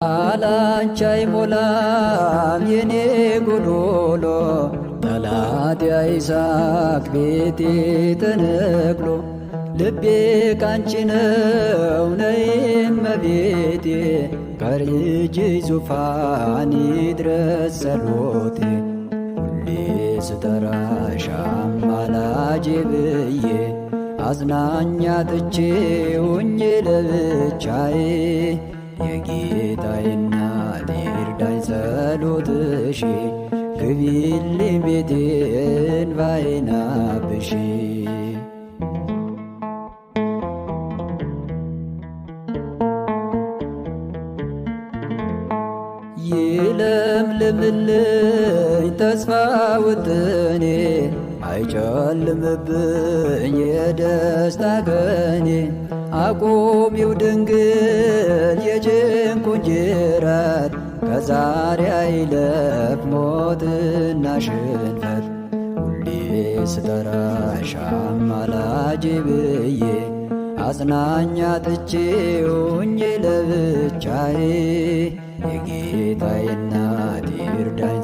አላንቺ አይሞላም የኔ ጎዶሎ፣ ጠላት ያይሳቅ ቤቴ ተነቅሎ። ልቤ ካንቺ ነው ነይ እመቤቴ፣ ከልጅሽ ዙፋን ይድረስ ጸሎቴ። ሁሌ ስጠራሽ አማላጄ ብዬ፣ አጽናኛ ትቼ ሆኜ ለብቻዬ፣ የጌታዬ እናት ይርዳኝ ጸሎትሽ፣ ግቢልኝ ቤቴን ባይን አብሺ። ይለምልምልኝ ተስፋ ውጥኔ፣ አይጨልምብኝ የደስታ ቀኔ። አቁሚው ድንግል የጭንቁን ጅረት፣ ከዛሬ አይለፍ ሞትና ሽንፈት። ሁሌ ስጠራሽ አማላጄ ብዬ፣ አጽናኛ ትቼ ሆኜ ለብቻዬ፣ የጌታዬ እናት ይርዳኝ